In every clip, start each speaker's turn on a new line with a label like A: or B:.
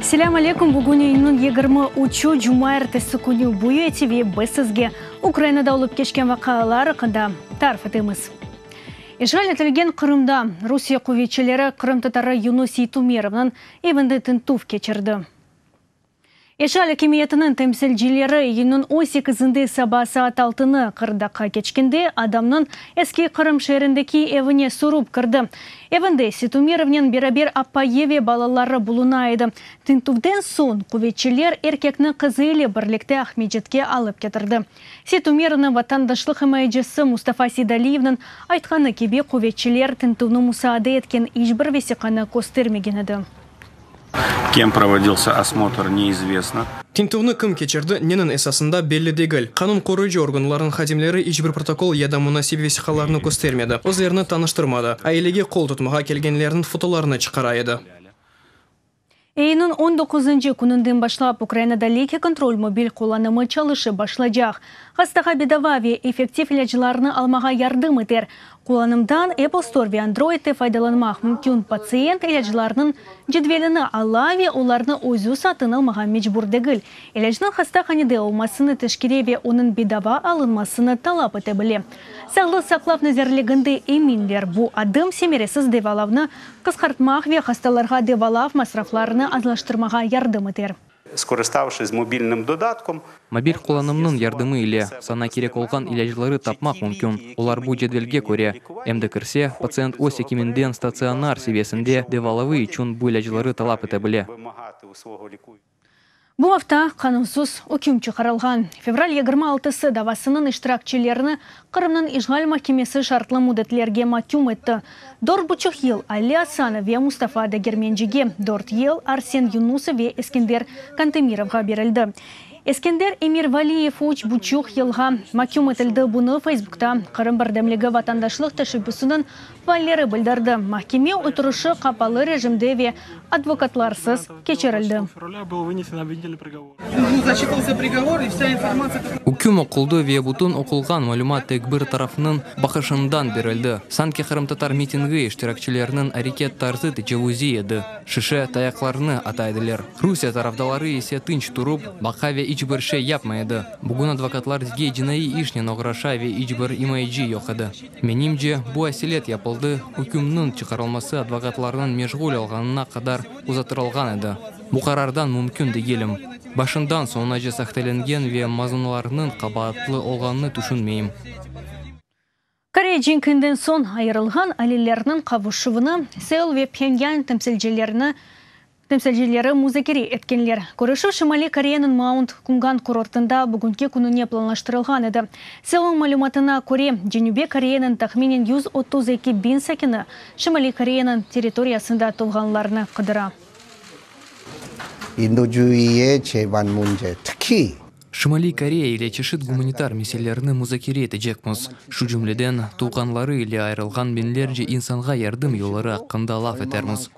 A: Selâm aleyküm, bugün iyünniñ 23-ü, cumaertesi künü. Bu ATV, biz sizge Ukrainada olıp keçken vaqialar aqqında tarif etemiz. İşğal etilgen Qırımda Rusiye quvetçileri qırımtatarı Yunus Seytumerovnıñ evinde tintüv keçirdi. İşğal akimiyetiniñ temsilcileri iyünniñ 18-inde saba saat altını 40 daqqa keçkende adamnıñ Eski Qırım şeerindeki evine sorup kirdi. Evinde Seytumerovnen beraber apayı ve balaları buluna edi. Tintüvden soñ quvetçiler erkekni qızı ile birlikte Aqmescitke alıp ketirdi. Seytumerovnıñ vatandaşlıq imayecisi Mustafa Seydaliyevniñ aytqanı kibi, quvetçiler tintüvni musaade etken iç bir vesiqanı köstermegen edi.
B: Kem provodilsâ osmotr, neizvestno.
C: Tintüvni kim keçirdi, neniñ esasında, belli degil. Qanun qoruyıcı organlarnıñ hadimleri iç bir protokol ya da munasip vesiqalarnı köstermedi, özlerini tanıştırmadı, ailege qol tutmağa kelgenlerniñ fotolarını çıqara edi.
A: İyünniñ 19-ncı kününden başlap Ukrainada Leke kontrol mobil qullanımı çalışıp başlaycaq. Hastağa bedava ve effektiv ilâclarnı almağa yardım eter. Qullanımdan Apple Store ve Androidte faydalanmaq mümkün. Patsiyent ilâclarnıñ cedvelini ala ve olarnı özü satın almağa mecbur degil. İlâcnıñ hastahanede olmasını teşkere ve onıñ bedava alınmasını talap ete bile. Sağlıq saqlav nazirliginde eminler, bu adım semeresiz devalavnı qısqartmaq ve hastalarğa devalav masraflarını azlaştırmağa yardım eter.
B: Skoristavşis mobilnim dodatkom.
D: Mobil qullanımnıñ yardımı ile saña kerek olğan ilâcları tapmaq mümkün, olar bu cedvelge köre. Em de kirse, patsiyent öz ekiminden statsionar seviyesinde devalavı içün bu ilâcları talap ete bile.
A: Bu afta qanunsız üküm çıqarılğan Fevral 26-sı davasınıñ iştirakçilerini Qırımnıñ işğal mahkemesi şartlı müddetlerge maküm etti. 4,5 yıl Ali Asanov ve Mustafa Degermencige, 4 yıl Arsen Yunusov ve Eskender Kantemirovğa berildi. Eskender Emirvaliyev 3,5 yılğa maküm etildi. Bunı Feysbukta Qırım birdemligi vatandaşlıq teşebbüsiniñ faalleri bildirdi. Mahkeme oturışı qapalı rejimde ve advokatlarsız keçirildi.
D: Üküm oquldı ve bütün oqulğan malümat tek bir tarafnıñ baqışından berildi. Sanki qırımtatar mitingi iştirakçileriniñ areket tarzı tecavuziy edi, şişe tayaqlarnı ata ediler. Rusiye tarafdaları ise tınç turıp, baqa ve iç bir şey yapmay edi. Bugün advokatlar zge cinaiy işnen oğraşa ve iç bir imayeci yoq edi. Menimce, bu aselet yapıldı, ükümniñ çıqarılması advokatlarnıñ meşğul olğanına qadar uzattırılğan edi. Bu qarardan mümkün degilim. Başından soñunace sahtelengen ve mazunlarnıñ qabaatlı olğanını tüşünmeyim.
A: Koreya cenkinden soñ ayırılğan ailelerniñ qavuşuvını Seul ve Phenyan temsilcilerini temsilcileri muzakere etkenler. Körüşüv Şimaliy Koreyanıñ Mount Kumgang kurortında bugünki kününe planlaştırılğan edi. Seulnıñ malümatına köre, Cenübiy Koreyanıñ tahminen 132 biñ sakini Şimaliy Koreyanıñ territoriyasında tuvğanlarını qıdıra.
E: 인도주의의 제반 문제, 특히
D: Şimaliy Koreya ile çeşit gumanitar meselelerni muzakere etecekmiz. Şu cümleden, tuvğanları ile ayırılğan biñlerce insanğa yardım yolları aqqında laf etermiz.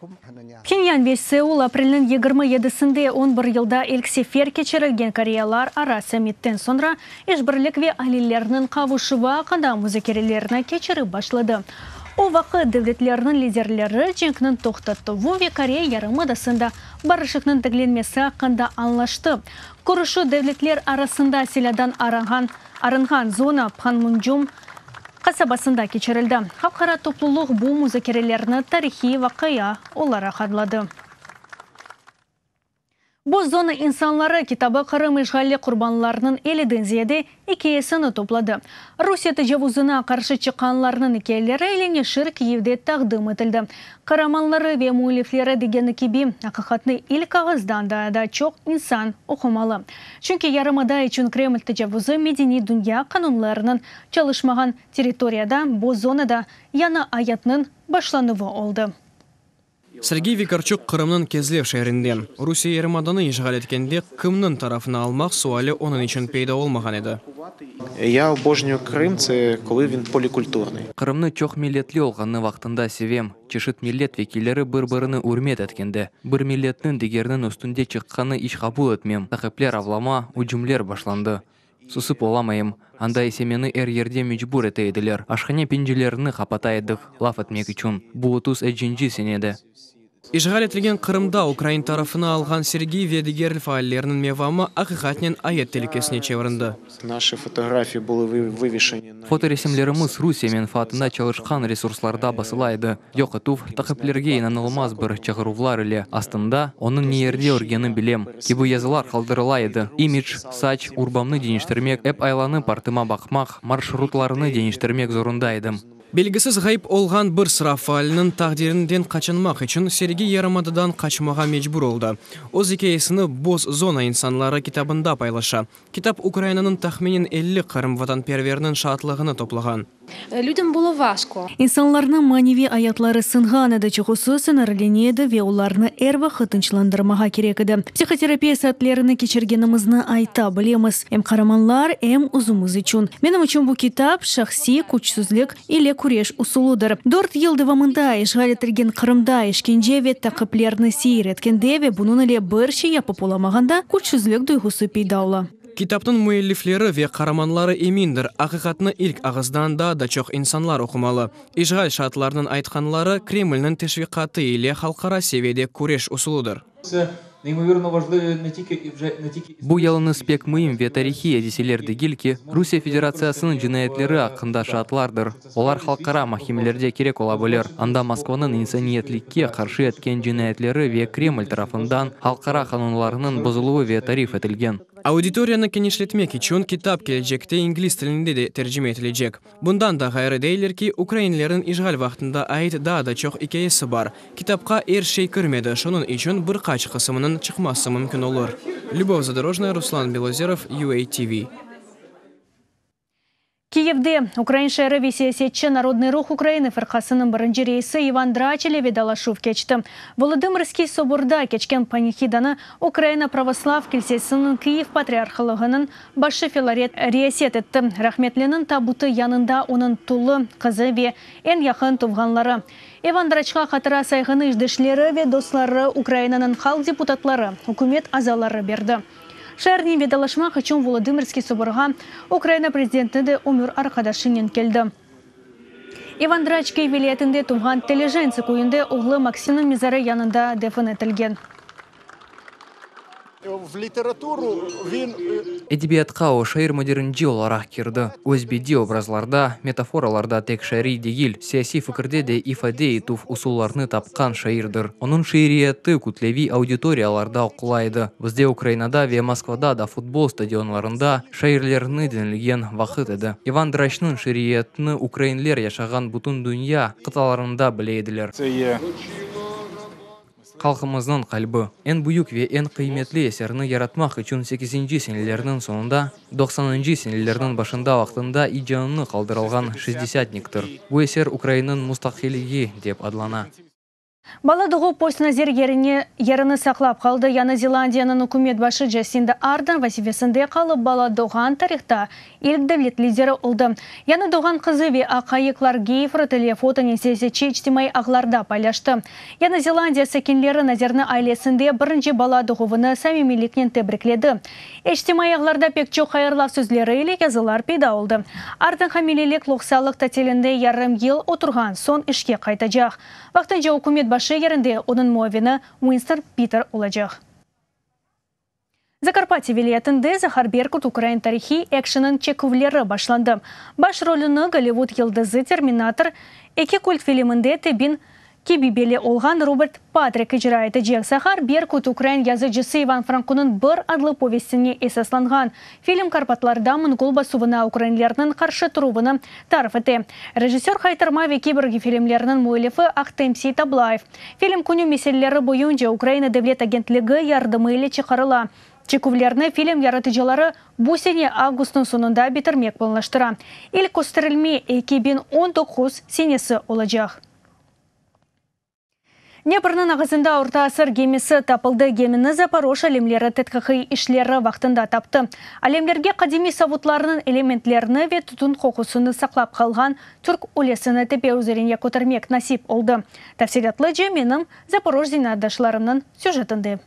A: Phenyan ve Seul aprelniñ 27-sinde 11 yılda ilk sefer keçirilgen Koreyalar ara sammitten soñra işbirlik ve ailelerniñ qavuşuvı aqqında muzakerelerni keçirip başladı. O vaqıt devletlerniñ liderleri cenkniñ toqtatuvı ve Koreya yarımadasında barışıqnıñ tiklenmesi aqqında añlaştı. Körüşüv devletler arasında silâdan arınğan arınğan zona Panmunjom qasabasında keçirildi. Halqara toplulıq bu muzakerelerni tarihiy vaqia olaraq adladı. Boz zona insanları kitabı Qırım işğalli qurbanlarınıñ 50-den ziyade ikâyesini topladı. Rusiye tecavuzına qarşı çıqqanlarnıñ ikâyeleri ile neşir Kiyevde taqdim etildi. Qaramanları ve müellifleri degeni kibi, aqiqatnı ilk ağızdan daa da çoq insan oqumalı. Çünki yarımada içün Kreml tecavuzı medeniy dünya qanunlarınıñ çalışmağan territoriyada, boz zonada yañı ayatnıñ başlanuvı oldı.
C: Sergey Vikarçuk Qırımnıñ Kezlev şeerinden. Rusiye yarımadanı işğal etkende kimniñ tarafını almaq suali onıñ içün peyda olmağan edi.
F: Я обожнюю Крым, це коли він полікультурний.
D: Qırımnı çoq milletli olğanı vaqtında sevem, çeşit millet vekilleri bir-birini ürmet etkende. Bir milletniñ digeriniñ üstünde çıqqanı iç qabul etmem. Taqipler, avlama, ücümler başlandı. Susıp olamayım. Anda ise meni er yerde mecbur ete ediler. Aşhane pencerelerini qapata edik, laf etmek içün. Bu 33-nci senede.
C: İşğal etilgen Qırımda ukrain tarafını alğan Sergiy ve diger faallerniñ mevamı aqiqatnen ayat telükesine çevirindi.
D: Fotoresimlerimiz Rusiye menfaatına çalışqan resurslarda basıla edi, yoq etüv, taqiplerge inanılmaz bir çağıruvlar ile, astında, Onıñ ne yerde örgeni bilem, kibi yazılar qaldırıla edi. İmidj, saç, urbamnı deñiştirmek, ep aylanıp artıma baqmaq, marşrutlarnı deñiştirmek zorunda edim.
C: Belgisiz ğayıp olğan bir sıra faalniñ taqdirinden qaçınmaq içün Sergiy yarımadadan qaçmağa mecbur oldı. Öz ikâyesini Boz zona insanları kitabında paylaşa. Kitap Ukrainanıñ tahminen 50 qırım vatanperveriniñ şaatlığını toplağan.
G: Lüdâm bulo vajko.
A: İnsanlarnıñ maneviy ayatları sınğan edi, çoqusı siñirlene edi ve olarnı er vaqıt tınçlandırmağa kerek edi. Psihoterapiya saatlerini keçirgenimizni ayta bilemiz, em qaramanlar, em özümiz içün. Menim içün bu kitap, şahsiy küçsüzlik ile küreş usulıdır. Dört yıl devamında işğal etilgen Qırımda işkence ve taqiplerni seyir etkende ve bunıñ ile bir şey yapıp olamağanda küçsüzlik duyğusı peyda ola.
C: Kitapnıñ müellifleri ve qaramanları emindir, aqiqatnı ilk ağızdan daa da çoq insanlar oqumalı. İşğal şaatlarınıñ aytqanları Kremlniñ teşviqatı ile halqara seviyede küreş usulıdır.
D: Bu yalıñız pek müim ve tarihiy adiseler degil ki, Rusiye Federatsiyasınıñ cinayetleri aqqında şaatlardır. Olar halqara mahkemelerde kerek ola bilir, anda Moskvanıñ insaniyetlikke qarşı etken cinayetleri ve Kreml tarafından halqara qanunlarınıñ bozuluvı ve tarif etilgen.
C: Auditoriyanı kenişletmek içün kitap kelecekte ingliz tilinde de tercime etilecek. Bundan da ğayrı deyler ki, ukrainlerniñ işğal vaqtında ait daa da çoq ikâyesi bar. Kitapqa er şey kirmedi, şunıñ içün bir qaç qısımınıñ çıqması mümkün olur. Lübov Zadorojnaya, Ruslan Belozerov, UATV.
A: Kiyevde ukrain şairi ve siyasetçi, Narodnıy ruh Ukrainı fırqasınıñ birinci reisi İvan Draç ile vedalaşuv keçti. Volodımırskiy soborda keçken panihidanı Ukraina Pravoslav kilsesiniñ Kiyev patriarhlığınıñ başı Filaret riyaset etti. Rahmetliniñ tabutı yanında onıñ tulı, qızı ve eñ yaqın tuvğanları. İvan Draçqa hatıra sayğını işdeşleri ve dostları, Ukrainanıñ halq deputatları, ükümet azaları berdi. Şairnen vedalaşmaq içün Volodımırskiy soborğa Ukraina prezidenti de ömür arqadaşınen keldi. İvan Draç Kiyev vilâyetinde tuvğan Telejentsi köyünde oğlu Maksimniñ mezarı yanında defin etilgen.
D: Edebiyatqa o şair-modernci olaraq kirdi. Öz bediy obrazlarda, metaforalarda tek şairiy degil, siyasiy fikirde de ifade etüv usullarını tapqan şairdir. Onıñ şiiriyeti kütleviy auditoriyalarda oqula edi. Bizde Ukrainada ve Moskvada da futbol stadionlarında şairlerni diñlegen vaqıt edi. İvan Draçnıñ şiiriyetini ukrainler yaşağan bütün dünya qıtalarında bile ediler. Halqımıznıñ qalbi. Eñ büyük ve eñ qıymetli eserni yaratmaq içün sekizinci senelerniñ soñunda, doqsanıncı senelerniñ başında vaqtında icanını qaldırılğan şestdesâtniktir. Bu eser Ukrainanıñ mustaqilligi dep adlana.
A: Bala doğup baş nazir yerine yerini saqlap qaldı. Yañı Zelandiyanıñ ükümet başı Jasinda Ardern vazifesinde qalıp bala doğğan tarihta ilk devlet lideri oldı. Yañı doğğan qızı ve aqayı Klark Geyford ile fotonen siyasetçi içtimaiy ağlarda paylaştı. Yañı Zelandiya sakinleri nazirni ailesinde birinci bala doğuvını samimiyliknen tebrikledi. İçtimaiy ağlarda pek çoq hayırlav sözleri ile yazılar peyda oldı. Ardern hamilelik loqsalıq tatilinde yarım yıl oturğan soñ işke qaytacaq. Vaqtınca ükümet başı yerinde onıñ muavini Uinston Piter olacaq. Zakarpatye vilâyetinde Zahar Berkut ukrain tarihiy ekşenniñ çeküvleri başlandı. Baş rolüni Gollivud yıldızı Terminator eki kult filminde Tebin kibi belli olğan Robert Patrik icra etecek. Zahar Berkut ukrain yazıcısı İvan Frankonıñ Bir adlı povestine esaslanğan film Karpatlarda mongol basuvına ukrainlerniñ qarşı turuvını tarif ete. Rejissör Haytarma ve Kiborgi filmleriniñ müellifi Ahtem Seitablayev. Film künü meseleleri boyunca Ukraina devlet agentligi yardımı ile çıqarıla. Çeküvlerni film yaratıcıları bu sene avgustnıñ soñunda bitirmek planlaştıra. İlk kösterilme 2019 senesi olacaq. Dneprniñ ağızında orta asır gemisi tapıldı. Gemini Zaporoj alimleri tedqiqiy işleri vaqtında taptı. Alimlerge qadimiy savutlarnıñ elementlerini ve tütün qoqusını saqlap qalğan türk ülesini tepe üzerine kötermek nasip oldı. Tafsilâtlıca menim Zaporoj zenaatdaşlarımnıñ süjetinde.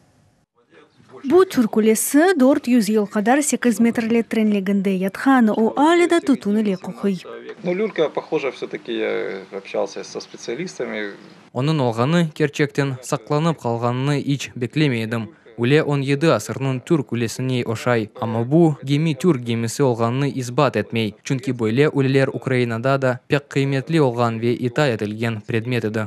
A: Bu türk ülesi 400 yıl qadar sekiz metrli terenliginde yatqan, o alâ da tütün ile qoquy.
H: Ну, люлька, похоже, все-таки я общался со специалистами.
D: Onıñ olğanı, kerçekten, saqlanıp qalğanını iç beklemey edim. Üle on yedi asırnıñ türk ülesine oşay, amma bu, gemi türk gemisi olğanını isbat etmey, çünki böyle üleler Ukrainada da pek qıymetli olğan ve ital etilgen predmet edi.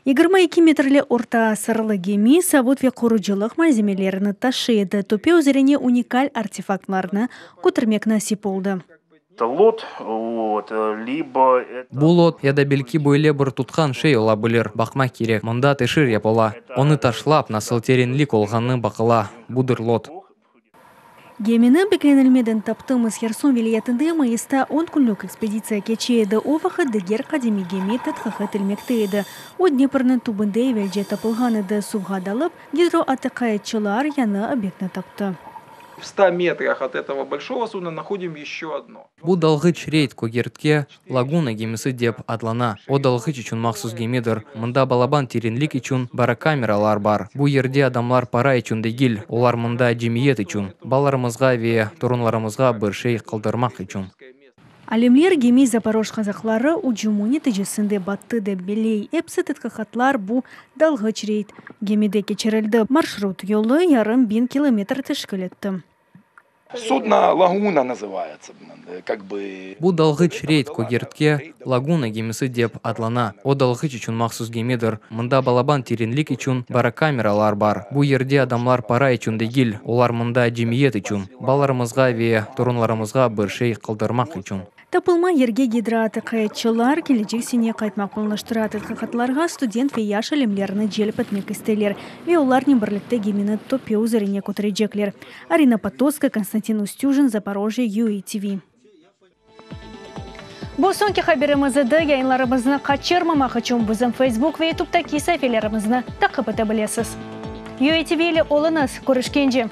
A: 22 metrli orta asırlı gemi savut ve qurucılıq malzemelerini taşıy edi, töpe üzerine unikal artefaktlarnı kötermek nasip oldı.
B: Лот, вот, либо
D: Bu lot ya da belki böyle bir tutqan şey ola bilir, baqmaq kerek, mında teşir yapıla, onı taşlap, nasıl terenlik olğanı baqıla, budır lot.
A: Gemini beklenilmeden taptımız. Herson vilâyetinde mayısta on künlük ekspeditsiya keçe edi, o vaqıt diger qadimiy gemi tedqiq etilmekte edi. O, Dneprniñ tübünde evelce tapılğan edi, suvğa dalıp, gidroatiqayatçılar yañı obyektni taptı.
H: В 100 метрах от этого большого судна находим еще одно.
D: Bu dalğıç reyd kögertke Laguna gemisi dep adlana. O dalğıç içün mahsus gemidir. Mında balaban terenlik içün barokameralar bar. Bu yerde adamlar para içün degil, olar mında cemiyet içün, balalarımızğa ve torunlarımızğa bir şey qaldırmaq içün.
A: Alimler gemi Zaporoj kazakları ücümi neticesinde battı dep belley. Episi tedqiqatlar bu dalğıç reyd gemide keçirildi. Marşrut yolu yarım biñ kilometr teşkil etti.
I: Судно Лагуна называется, как бы.
D: Bu dalğıç reyd kögertke Laguna gemisi dep adlana. O dalğıç içün mahsus gemidir. Mında balaban terenlik içün barokameralar bar. Bu yerde adamlar para içün degil, olar mında cemiyet içün, balalarımızğa ve torunlarımızğa bir şey qaldırmaq içün.
A: Tapılma yerge gidroatiqayatçılar kelecek sene qaytmaq planlaştıra. Tedqiqatlarğa student ve yaş alimlerni celp etmek isteyler ve olarnen birlikte gemini töpe üzerine köterecekler. Arina Pototskaya, Konstantin Ustюжин, Zaporojye, UATV. Bu soñki haberimiz edi. Yayınlarımıznı qaçırmamaq içün bizim Facebook ve YouTube'daki saifelerimizni taqip ete bilesiz. UATV ile oluñız. Körüşkence.